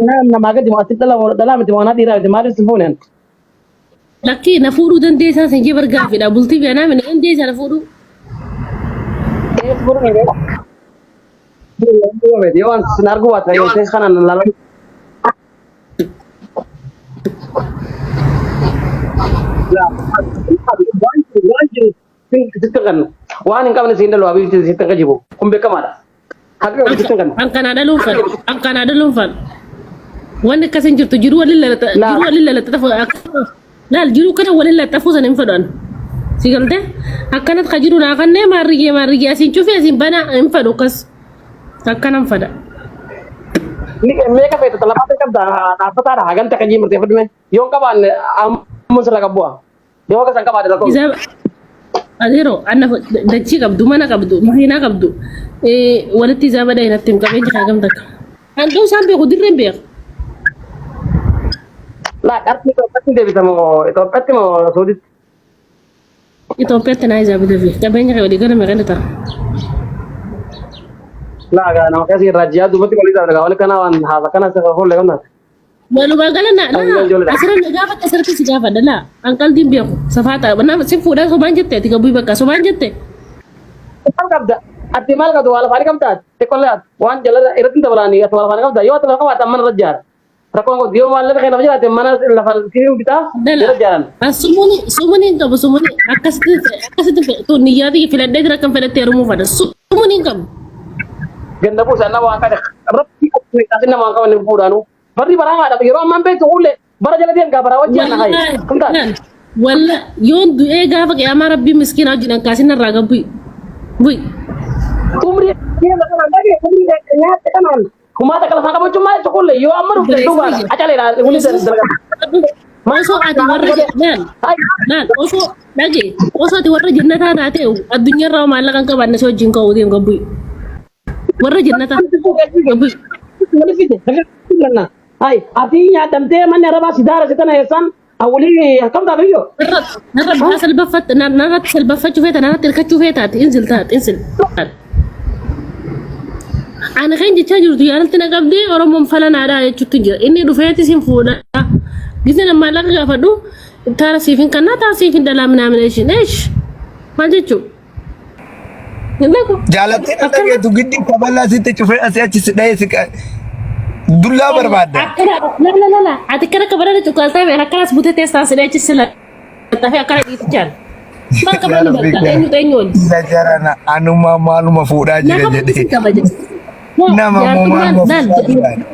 Namaa gadi moo ati dhala dhalaa miti moo anaa dhiiraa miti maaliif si fuune? Lakkii na fuudhuu dandeessaa sin jee bargaafidha. Bultii fi anaa na dandeessaa na fuudhuu. Ee fuudhuu dandeessa. Yoo an sin arguu baate fayyadamtee kanaan laalaa. Waan jiru sitti kennu. Waan hin qabne siin dhalu abiibti sitti qajibu. Kun beekamaadha. Haqa qabu sitti kennu. An kanaa dhaluun fadha. An kanaa dhaluun fadha. Wanni akkas hin jirtu jiruu waliin lalata jiruu waliin lalata laal jiruu kana waliin laxxafuu sana hin fedhu an. Si galtee akkanatti ka jiru naa kannee maarriyyee maarriyyee asiin cufee asiin banaa hin fedhu akkas akkanan fedha. Meeqa feeta talabaata qabda dhaabbataadha haganta kan jii murteeffadhu mee yoon qabaanne ammoo sirra qabbu'a. Yoo akka san qabaate rakkoo. Isa adeero anna dachii qabdu mana qabdu makiinaa qabdu walitti isaa badha hin attim qabeenya kaa gam takka. An dhuu isaan beeku dirreen beeku. Laa qarshii Itoophiyaatti deebisa moo Itoophiyaatti moo Suuditti? Itoophiyaatti naa isaa bitafi qabeenya kee walii gala meeqa ta'a. Laa gaa nama keessa irraa jiyaa duubatti walii dhaabne gaa wali kana waan haasa kana sirra fuullee qabna. Walumaa gala na Kan laa ijoollee asirra na gaafadha asirratti si gaafadha laa an qaldiin beeku safaa ta'a nama si fuudhaa sobaan jette ati gabbii bakka sobaan jette. Maal qabda? Ati maal qabda? Waa lafaanii qabda? Xiqqollee waan jala irratti hin dabalaanii ati waa lafaanii qabda? Yoo ati lafa qabaatte mana irra ijaara. Rakkoon qabdu yoo maallaqa kee lafa jiraate mana lafa siif bitaa Dala irra ijaaran. an sumuni sumuni hin qabu sumuni akkasitti akkasitti tun niyyaa tiyya filadhee jira akkan fedhatti heerumuu fedha sumuni hin qabu. Ganda buusa nama waan kana rabbi akkuma nama waan qaban hin fuudhaanu. Barri baraa haadha yeroo ammaan beektu kuullee bara jala deemgaa baraa wajjin ana hayi. Kun taate. Wallaahi walla yoon du'ee gaafa qiyaamaa rabbii miskiina wajjin an kaasin narraa gad bu'i bu'i. Umrii kanaan dhagee umrii nyaatte kanaan kumaata kala faan qabachuun maal jechuun kuullee yoo amma dhufte dhugaadha. Acaleedha wuli dalagaa. Osoo ati warra laal laal osoo dhage osoo ati warra jannataa taate addunyaarraa maallaqa hin qabaanne si wajjin ka'uu deem gad bu'i. Warra jannataa gad bu'i. Hai, ati nyaadhamtee manni arabaa si daara si tana eessaan awwalii akkam taatu iyyoo? Narra biraa salbaffat narratti salbaffachuu feeta narratti hirkachuu feetaati inzil taat inzil. Ani kan jechaa jirtu yaalatti na qabdee Oromoon falanaadhaa jechuutti jira. Inni dhufeeti sin fuudha. Gisee nama maallaqa gaafadhu taara siif hin kannaa taara siif hin dhalaa minaamina ishiin. Eesh maal jechuu? Hin beeku. Jaalattee na Akkana dhageetu giddi kaballaa sitti cufee asii achi si dhahee si dullaa barbaadda. Akkana la la la la ati akkana akka barana cuqqaaltaa bee akkanas butee teessaan si dhachi sila xafee akkana dhiitichaan. Maal Yaa qabanni Rabbi bakka eenyu eenyu wali. Ila jarana anuma maaluma fuudhaa jira Nama jedhee. sin kabaja. Nama moo Jaartummaan maaluma laal fuudhaa jira.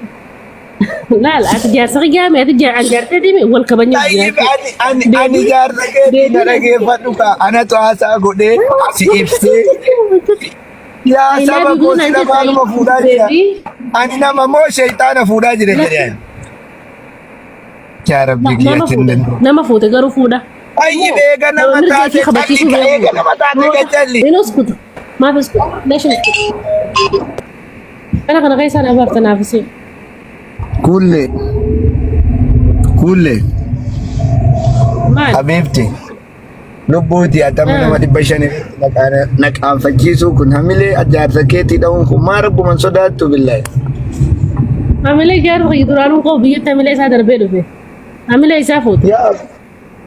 laal ati jaarsa kiyyaame ati jaartee deeme wal kabajna Tayyib jiraachuu. ani ani ani Deebii jaarsa keetii na deebii dhageeffadhu kaa anatu haasaa godhee si ibsee yaa I saba love you koo naan sila jette maaluma fuudhaa jira. deebii Ani nama moo shayxaana fuudhaa jira jedhee ani. Yaa Rabbi nama kiyya fuute danda'u. nama fuute garuu fuudha. Tayyib eega Nama nama mirga taate ishee calli kabachiisuu ka beeku. eega nama taate ka calli. Inni uskutu. Maaf uskutu? Leeshin uskutu. Kana kana keessaa na baafta naaf isii. Kuullee kuullee Maal? habiibti lubbuuti atama nama 500 irratti na qaanfachiisuu kun hamilee jaarsa keetii dha'uun kun maa rabbuman sodaattu billaahi. Hamilee jaarsa kiyya duraanuu qabu biyyatti hamilee isaa darbee dhufe. Hamilee isaa fuute. Yaa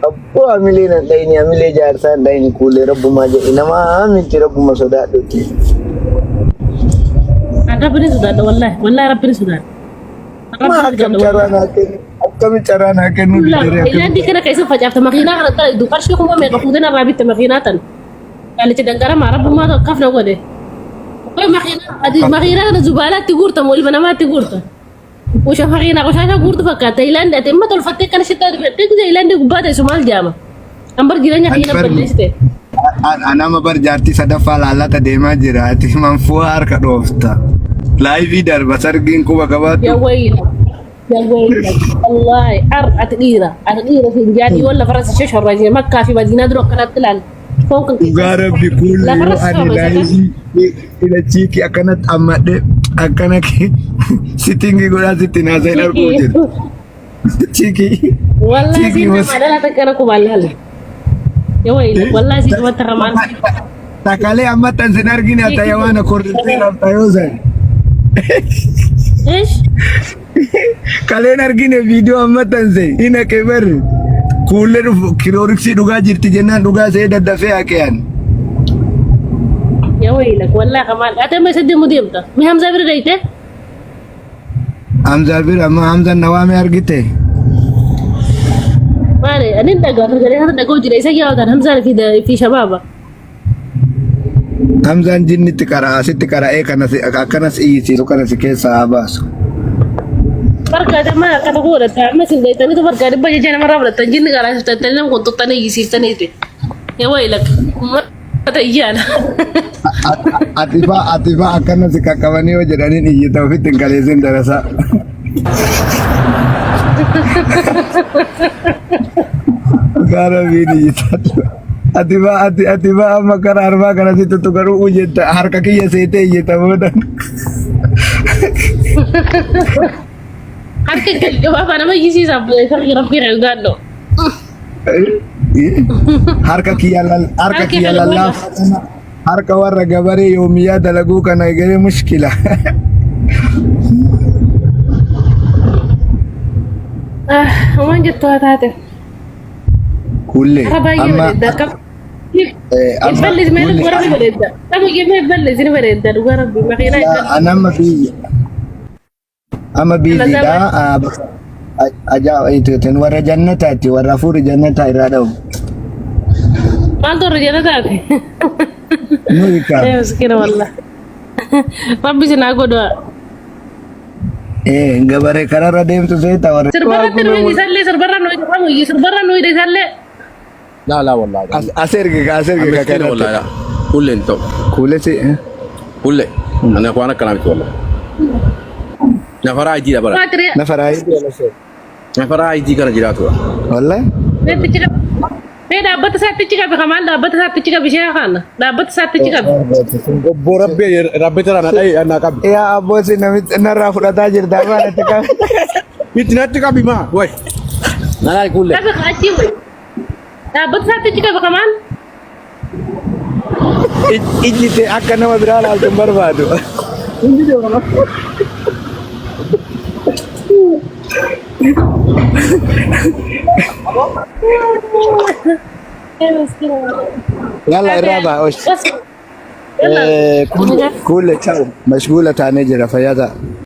abboo hamilee nan dhayini hamilee jaarsaa hin dhayini kuullee rabbumaa jedhi nama miti rabbuma sodaadhutti. An rabbi ni sodaadha wallaahi wallaahi rabbi ni sodaadha. Ma Rabbi ni akkam sodaadha carraa wallaahi. naa kennu akkami carraa naa kennu didere akkami Taayilaandii kana keessa facaafte makiinaa kana dalagu qarshii kuma meeqa fuutee narraa bitte makiinaa tan. Qaalicha danqaramaa rabbummaa tokkaaf na godhe. Qoy makiinaa ati makiinaa kana zubaalaatti guurta moo ilma namaatti guurta? Qusha makiinaa qoshaashaa guurtu fakkaata. Taayilaandii ati amma tolfattee kana shittaa dibattee Taayilaandii gubbaa teessu maal jaama? An bar jireenya Ani kiyya bar balleessite. Anama bar jaartii sadaffaa laallata deemaa jira. Ati manfuu harka dhoofta. Laayivii darba sargiin quba qabaattu. Yaa wayila. Yaa wayila. Wallaahi ar ati dhiira. Ati dhiira siin jaadhi yoo lafarra si shoshoorra Makkaa fi Madiinaa dura akkanatti ilaali. Foon kan Dhugaa keessas rabbi kuulli lafarra yoo si ani shoshoorra isa kan. laayivii ila chiikii akkanatti ammadhe akkana sitingii godhaa sitti naasa'in arguu jira. Chiikii Wallaahi chiikii siin was nama dhala takka na kubaan laale. Yaa wayila. Wallaahi siin namatti ramaan. Takalee ammatti an sin argine ata yawaana korriftee rafta yoo san. Ish. Kaleen argine viidiyoo amma tanse hin haqe barri. Kuullee dhufu kirooriksii dhugaa jirti jennaan dhugaa see daddafee haqean. Yaa waylak wallahi kamaan ati amma isa deemu deemta. Mi Hamzaa bira deeyte? Hamzaa bira amma Hamzaan na waame argite. Maali ani dhagaa sagalee kana dhaga'u jira isa yaa'uudhaan Hamzaan fi fi shabaaba. Hamzaan jinnitti qara'a sitti qara'ee kanas akkanas iyyisiisu kana si keessaa haa baasu. Bargaadha maal akkana godhata amma isin dheettaniitu bargaa dhibba jecha namarraa fudhattan jinni qaraasiftanii nama qunxuxxanii iyyisiiftaniiti. Yaa waylak uummata iyyaana. Ati faa ati faa akkana si qaqqabanii yoo jedhaniin iyyita ofitti hin kaleessin darasaa. Gaara biin iyyita. Ati faa ati ati faa amma karaa arbaa kana si tuttuqanuu jetta harka kiyya seetee iyyita booda. Harka gabaabaa nama iyyisiisa rabbii gaadho. Harka kiyya lal harka Harki kiyya kana booda. lallaafaa kana harka warra gabaree yoomiyyaa dalaguu kana egalee mushkila. Waan jettu haa taate. Kuullee Har'a baay'ee amma bareedda akkam. amma Bal'isi mee kuullee dhugaa rabbi bareedda. Nama gemee bal'isi ni bareedda dhugaa rabbi makiinaa eeggadhu. an amma biyya amma biiziidha. Ajaa'ibsiitiin warra jannataati warra hafuurri jannataa irraa dha'u. Maaltu warra jala taate? Nu hiika. Ee miskiina wallah. Rabbi isin haa godhu. Eh gabaree kararra deemtu seeta warra. Sirbarratti nu hidhi isallee sirbarra nu hidhi qabu sirbarra nu hidhi isallee. لا لا والله As as erge ka as erge ka مسكين والله kanatti. لا قول لي انت Kuulesi. قول لي انا اخوانك كلامك والله نفر اي دي برا Maatiri Nafa raayii wala see. نفر اي دي كان جراتو Wallah. Meetti qabi. Mee dhaabbata isaatti achi qabi kamaan dhaabbata isaatti achi qabi ishee kana dhaabbata isaatti achi qabi. Obbo Rabbi Rabbi tara na dhai na qabi. Yaa abboosi namichi narraa fudhataa jirta afaan itti qabi. Itti natti qabi maa way. Na laal kulle. Qabi achi wayi. Dhaabbata isaatti achi qabi kamaan. Ijji tee akka nama biraa laaltu hin barbaadu. Yalla irraa ba'a osh. Bas. Yalla. Kuule kuule ciao. Mashguula taanee jira fayyaa ta'a.